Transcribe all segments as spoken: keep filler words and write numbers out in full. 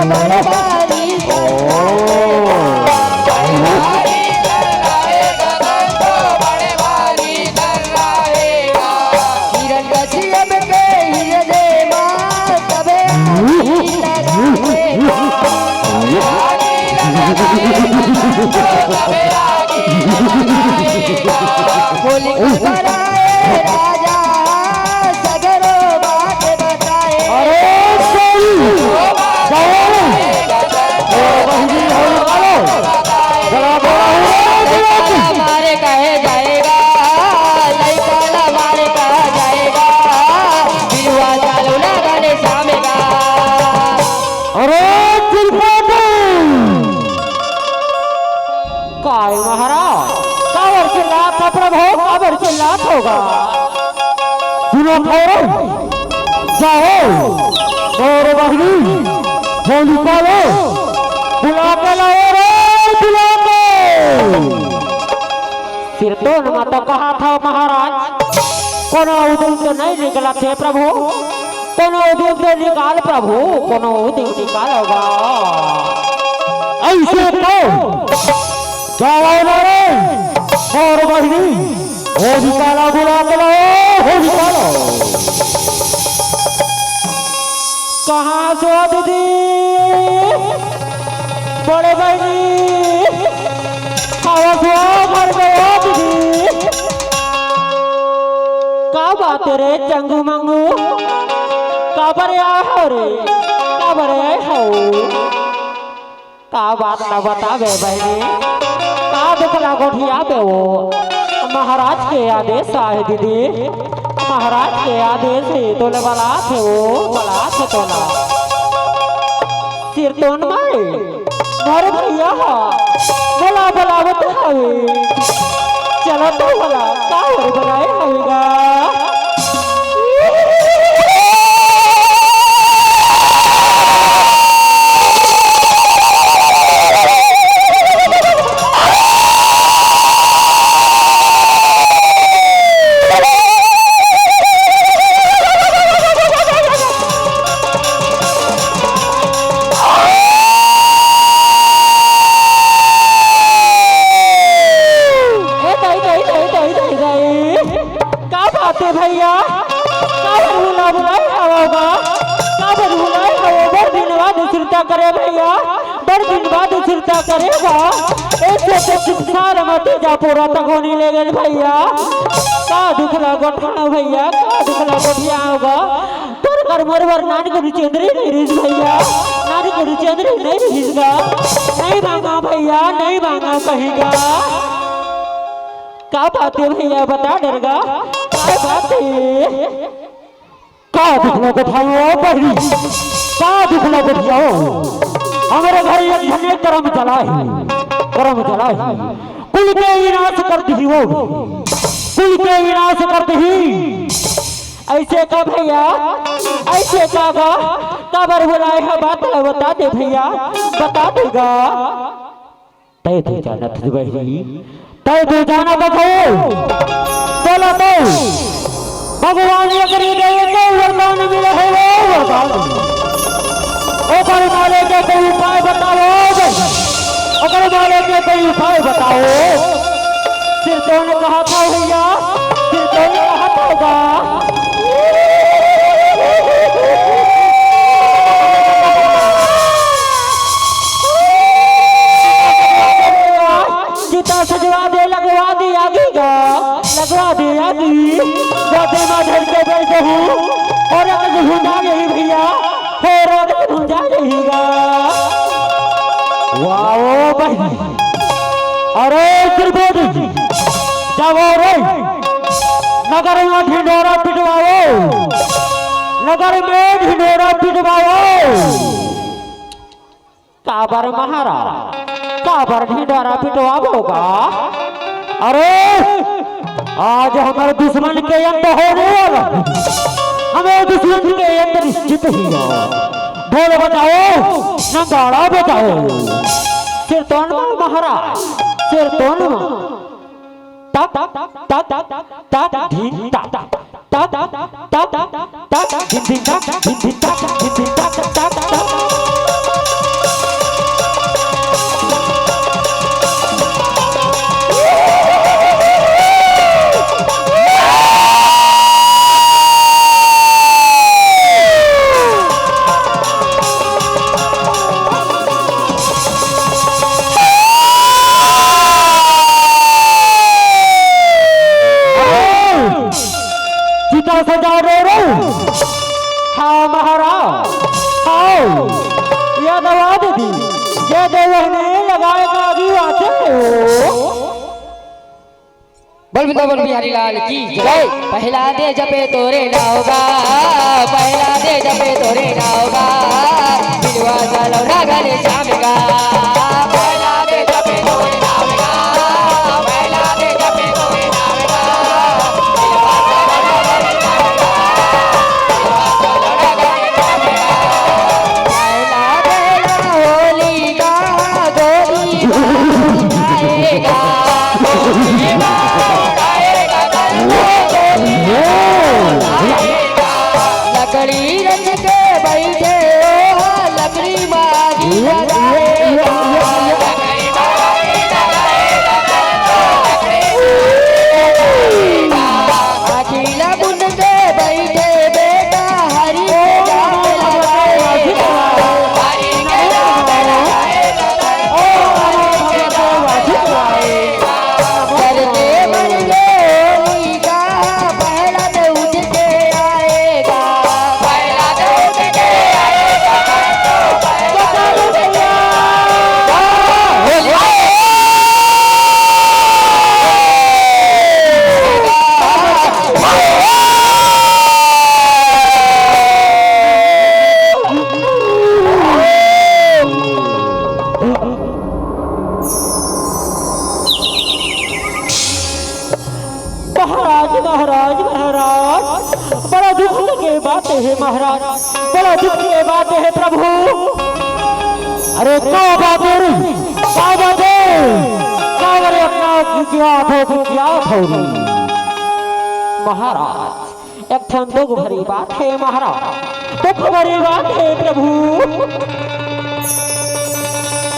बड़े भारी ओ। हिरण्यकश्यप के हिरदे मा तबे आगी लगाए। बोली कराए राजा सगरो बात बताए। अरे सही। जवान। और बहिनी होली वालो। जरा बोला हुआ। मारे कहे जाएगा, लइका ला मारे कहा जाएगा, बिरुवा चालू ना गणेश आवेगा। अरे त्रिपाठी! काय महाराज, काबर चिल्लात हो प्रभु, काबर चिल्लात हो गा? सुनो थोरो, जाओ, और बहिनी, होलिका ला, बुला के लाओ रे, बुला के। सिरतोन म तो कहा था महाराज, कोनो उदिम तो नहीं निकलत हे प्रभु, कोनो उदिम तो निकाल प्रभु, कोनो उदिम निकाल होगा। ऐसे तो जाओ ना रे, और बहिनी, होलिका ला बुला के लाओ, होलिका ला। कहाँ से हो दीदी? बड़े बहिनी, आवा सुआ घर में हो दीदी। का बात रे चंगू मंगू? काबर आए हो रे? काबर आए हो? का बात न बतावे बहिनी, का दुख ला गोठियाबे वो। महाराज के आदेश आहे दीदी, महाराज के आदेश हे, तोला बलात हे वो, बलात हे तोला। सिरतोन माई, मोर भैया हा, मोला बलावत हवे। चलो तो भला, का और बलाए हवेगा? ए, दाई, दाई, दाई, दाई, दाई, दाई। का बात हे भैया? काबर बुला बुलाए हवो गा? काबर बुलाए हवो? बड़ दिन बाद सुरता करे भैया, बड़ दिन बाद सुरता करे गा। ऐसे तो संसार म तेजा पूरा तक होनी ले गए भैया। का दुख ला गोठियाओ भैया, का दुख ला गोठियाओ गा? तोर कर मोर बर नान गुरु चंद्री नहीं रिस भैया, नान गुरु चंद्री नहीं रिस गा। नहीं मांगा भैया, नहीं मांगा कहीं गा। का बात हे भैया, बता डर गा, का बात हे? का दुख ला गोठियाओ बहिनी, का दुख ला गोठियाओ? हमरे घर एक झने करम चला हे, करम चला हे। कुल के विनाश कर दिही वो, कुल के विनाश कर दिही। ऐसे का भैया, ऐसे का गा, काबर बुलाए हा, बात ला बता दे भैया, बता दे गा। तै तो जानत हस बहिनी, तै तो जानत हस। चलो तो भगवान एकरे देवे के वरदान मिले हे, वो वरदान। ओकर मारे के कोई उपाय बताओ बहिनी, ओकर मारे के कोई उपाय बताओ। सिरतोन कहा था भैया, सिरतोन कहा था बा। चिता सजवा दे, लगवा दे आगी गा, लगवा दे आगी। गोदे मा धर के बैठ हूँ, औरत भुंजा गई भैया, औरत भुंजा गई गा। वाह, ओ भाई। अरे त्रिभुज, जाओ रे, नगर में ढिंढोरा पिटवाओ, नगर में ढिंढोरा पिटवाओ। काबर महाराज, काबर ढिंढोरा पिटवाबो गा? अरे, आज हमर दुश्मन के अंत होने वाला, हमर दुश्मन के अंत निश्चित ही है। ढोल बजाओ, नगाड़ा बजाओ। सिरतोन मा महाराज, सिरतोन मा। तक, तक, तक, तक, धिन तक। तक, तक, तक, तक, धिन धिन तक, धिन धिन तक, धिन धिन तक, तक, तक। दस हजार रो रो। हाँ महाराज, हाँ। ये दवा दे दी, ये दे वहने लगाए का अभी वाचे हो। बोल वृंदावन बिहारी लाल की जय। पहला दे जपे तोरे नाव गा, पहला दे जपे तोरे नाव गा, बिलवा सालो ना घने श्याम गा। पहला दे जपे तोरे नाव गा, पहला दे जपे तोरे नाव गा, बिलवा सालो ना घने श्याम गा, बिलवा सालो ना घने श्याम गा। पहला बेला होली का गोरी आएगा। लकड़ी रच के बैठे हो, लकड़ी मारी लगाएगा। अखिला बुन के बैठे बेटा, हरि के नाम लगाएगा। हरि के नाम लगाएगा। करते बन गए होली का, पहला तो उठ के आएगा। पहला तो उठ के आएगा। महाराज, महाराज, महाराज, बड़ा दुख के बात हे महाराज, बड़ा दुख के बात हे प्रभु। अरे का बात हे रे? का बात हे? का करे अपना क्या थो क्या थो रे? महाराज, एक ठन दुख भरी बात हे महाराज, दुख भरी बात हे प्रभु।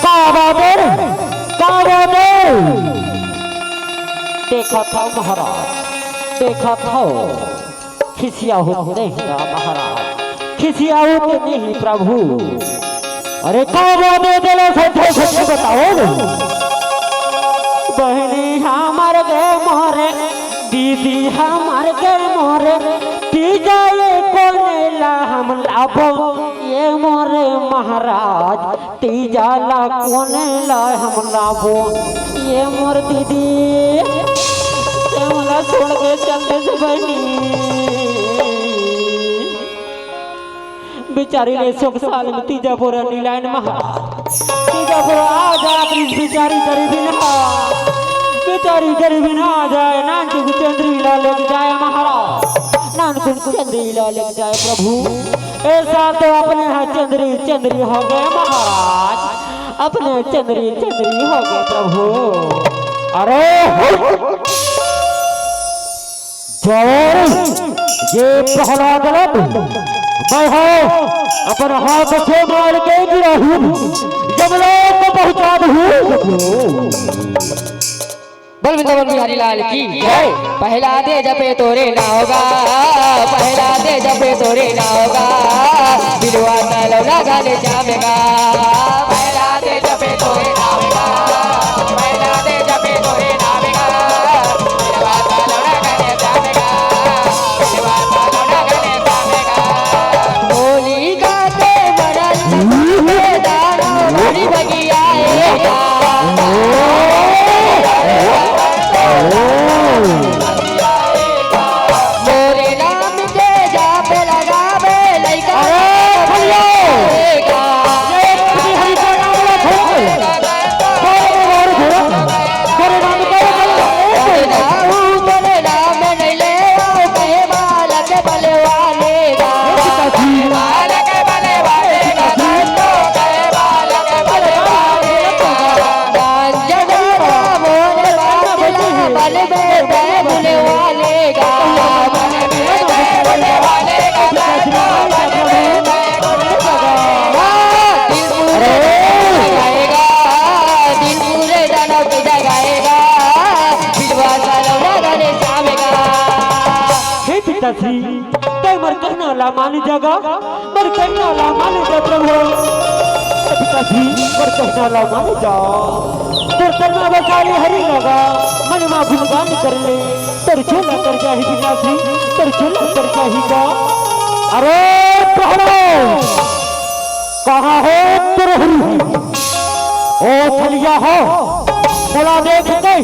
का बात हे रे? का बात हे? देखत हव महाराज, देखत हव, खिसियाहू नहीं ना महाराज, खिसियाहू के नहीं प्रभु। अरे का बात हे, तेला सच्चे सच्चे बताओ ना। बहनी हमर गे मोरे, दीदी हमर गे मोरे, तीजा ए कोने ला हम लाबो, ए मोरे महाराज, तीजा ला कोने ला हम लाबो, ए मोर दीदी, ए मोला छोड़ के चल दे बहनी। बेचारी ने सुख साल में तीजा बोरा नी लाइन महाराज। तीजा बोरा आ जाए, प्लीज, बेचारी गरीबी ना, बेचारी गरीबी ना आ जाए, नानचुक चंद्री ला लेके जाए महाराज, नानचुक चंद्री ला लेके जाए प्रभु। ऐसा तो अपने यहाँ चंद्री चंद्री हो गए महाराज, अपने चंद्री चंद्री हो गए प्रभु। अरे जय, ये प्रहलाद लग, मैं हूँ अपन हाथ से मार के गिरा हूँ, जमलोक को पहुँचा दूँ। बोल वृंदावन बिहारी लाल की जय। पहला दे जपे तोरे नाव गा, पहला दे जपे तोरे नाव गा, बिलवा सालो ना घने श्याम गा। पहला दे जपे तोरे नाम गा, पहला दे जपे तोरे नाम गा, बिलवा सालो ना घने श्याम गा, बिलवा सालो ना घने श्याम गा। होली गाते मरल के दाना बड़ी बगिया ए गा। मोरे नाम के जाप लगावे लइका। अरे भैया, ये श्री हरि का नाम ला छोड़ दे। तोरे नाम और घोड़ा, तोरे नाम का वो चल रहा है। तोरे नाम नहीं ले, वो कहे बालक बलवाने गा। बालक बलवाने गा, तो कहे बालक बलवाने गा। हे पिताजी, तै मोर कहना ला मान जा गा, मोर कहना ला मान जा प्रभु। हे पिताजी, मोर कहना ला मान जा। तोर तन मा बसा ले हरि लगा, मन मा गुणगान कर ले। तोर झोला तर जाही पिताजी, कर चल कर जाही का। अरे प्रहलाद, कहाँ हो प्रहरी? ओ छलिया हो, बोला देख के,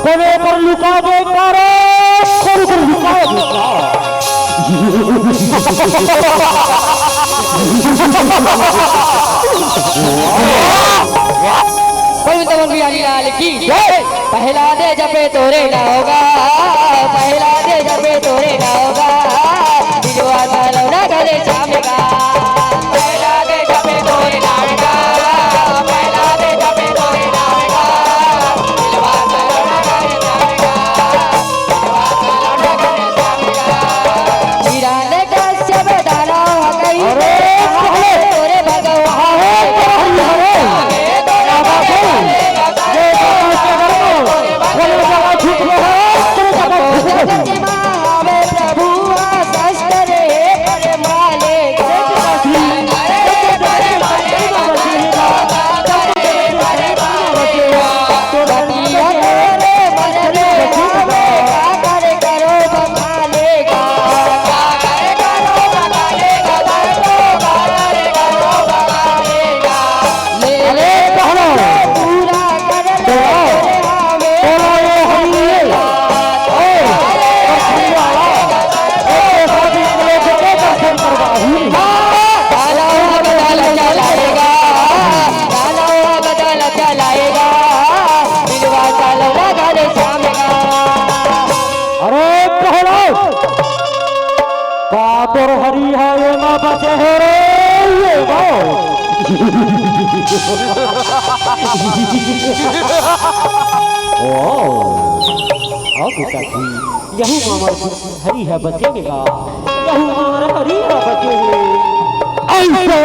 कोने पर लुका दे का रे, कोने पर लुका दे का। पवन तमन बिहारी लाल की जय। पहला दे जपे तोरे ना होगा, पहला दे जपे तोरे ना होगा, बिलवा का लौना करे जामेगा। पहला दे जपे तोरे ना होगा, पहला दे जपे तोरे ना होगा, बिलवा का लौना करे जामेगा। हिरण्यकश्यप दानव कही अरे पहले तोरे भगवान। अरे पहले हरे। बाबा को। ये बाबा के घर को। बोले बाबा झूठ बोल रहा है, तेरे बाबा झूठ बोल रहा है। जगत महावे प्रभु शस्त्र हे पर माले। अरे पहलवान, बोलो, बोलो ये हरि, ए, ए, दर्शन करवाही। अरे प्रहलाद, का तोर हरि ह एमा बचे हे रे, ये बाबू? ओ, ओ बेटा जी, यहू मामर हरि ह बचे हे गा, यहू मामर हरि ह बचे हे। अइसे,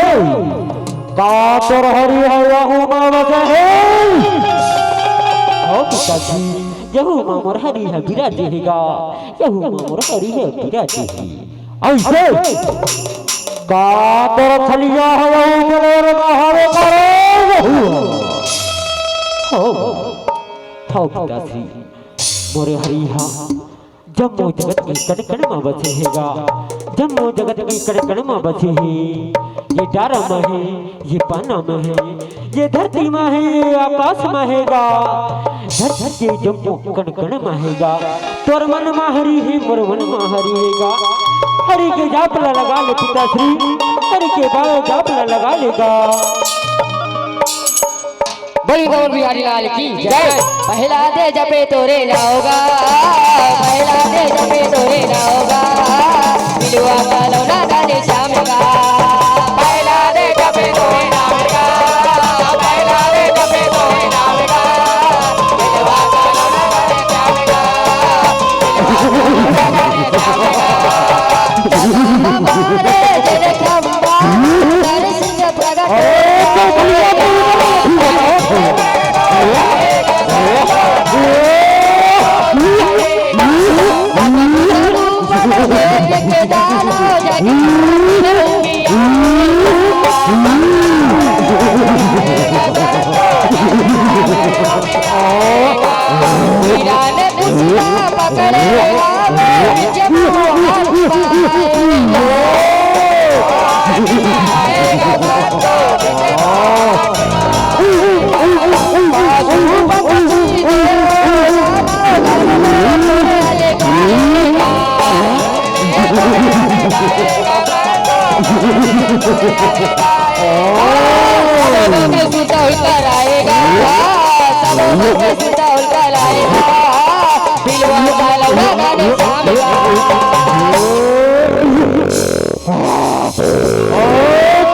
का तोर हरि ह यहू मा बचे हे? ओ बेटा जी, यहू मामर हरि ह बिराजे हे गा, यहू मामर हरि ह बिराजे हे। अइसे का तोर छलिया हवय, ऊपर महावे करे रहू। हो, हो पिताश्री, मोरे हरि ह जम्मो जगत के कण कण म बसे हे गा, जम्मो जगत के कण कण म बसे हे। ये डारा म हे, ये पाना म हे, ये धरती म हे, ये आकाश म हे गा। धरती के जम्मो कण कण म हे गा। तोर मन म हरि हे, मोर मन म हरि हे गा। हरि के जाप ल लगा ले पिताश्री, हरि के बा-, जाप ल लगा ले गा। बोल गौर बिहारी लाल की जय। पहला दे जपे तोरे ना होगा, पहला दे जपे तोरे ना होगा, बिलवा का लौना गाने श्याम का। पहला दे जपे तोरे ना होगा, पहला दे जपे तोरे ना होगा, बिलवा का लौना गाने श्याम का। हमारे तेरे खंबा, तेरे सिंह प्रगट। ओ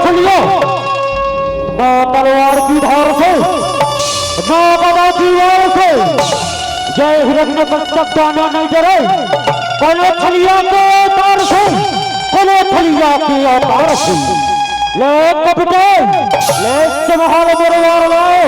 छलिया, ना तलवार की धार से, ना गदा की वार से, जय हिरण्यकश्यप दाना नहीं जरे, कोनो छलिया के तार से, कोनो छलिया के आकार से। ले कपिटे, ले संभाल मोर वार लाओ।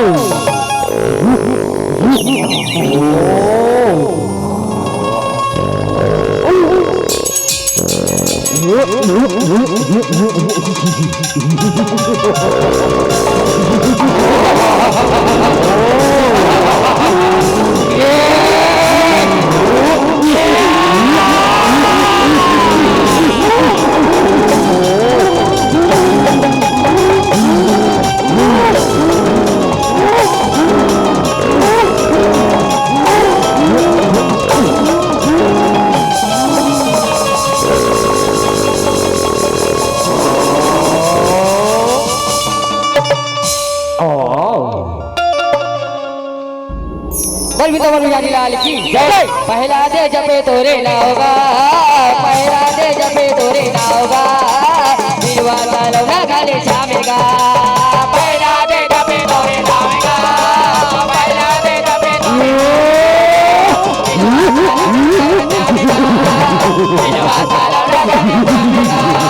बिंदावन बिहारी लाल की जय। पहला दे जपे तोरे नाव गा, पहला दे जपे तोरे नाव गा, बिलवा तलौना घले जामे गा। पहला दे जपे तोरे नाव गा, पहला दे जपे तोरे नाव गा, बिलवा तलौना घले जामे गा।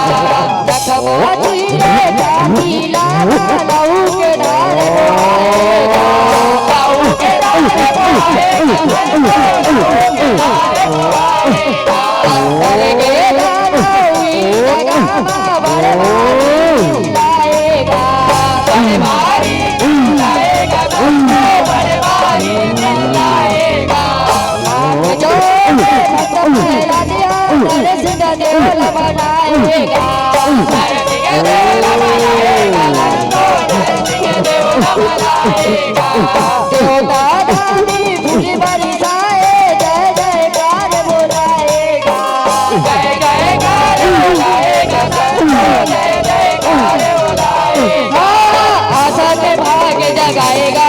आशा के भाग जगाएगा,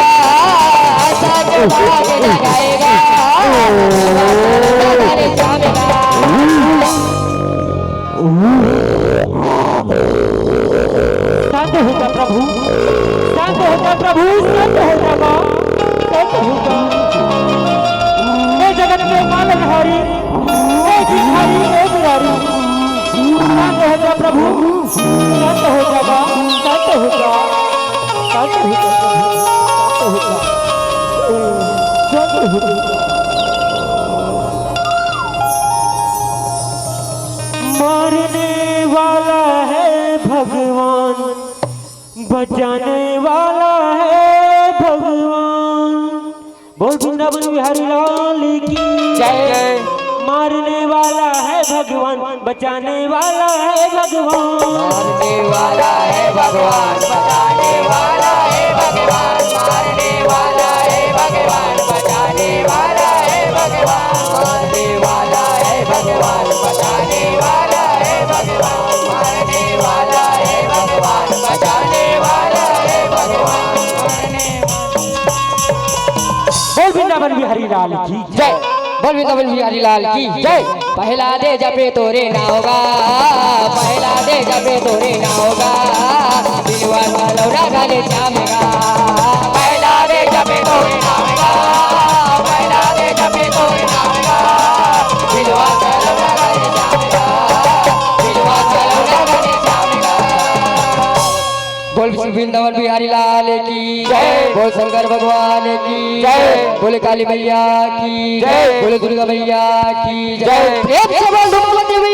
आशा के भाग जगाएगा। शांत हो जा प्रभु, शांत हो जा प्रभु, शांत हो जा माँ, शांत हो जा। हे जगत के पालनहारी, हे गिरधारी, हे मुरारी, शांत हो जा प्रभु, शांत हो जा माँ, शांत हो जा, शांत हो जा प्रभु, शांत हो जा, शांत हो जा। मारने वाला है भगवान, बचाने वाला है भगवान। बोल वृंदावन बिहारी लाल की जय। मारने वाला है भगवान, बचाने वाला है भगवान। मारने वाला है भगवान, बचाने वाला है भगवान। मारने वाला है भगवान, बचाने वाला है भगवान। मारने वाला है भगवान, बचाने वाला है भगवान। मारने वाला है भगवान, बचाने वाला है भगवान। मारने बोल वृंदावन बिहारी लाल की जय। बोल वृंदावन बिहारी लाल की जय। पहला दे जपे तोरे नाव गा, पहला दे जपे तोरे नाव गा, बिलवा तलौना घले जामे गा। पहला दे जपे तोरे नाव गा, पहला दे जपे तोरे नाव गा, बिलवा तलौना घले जामे गा, बिलवा तलौना घले जामे गा। बोल वृंदावन बिहारी लाल की जय। बोल शंकर भगवान की जय। बोले काली मैया की जय। बोले दुर्गा मैया की जय। प्रेम से बोल दुर्गा देवी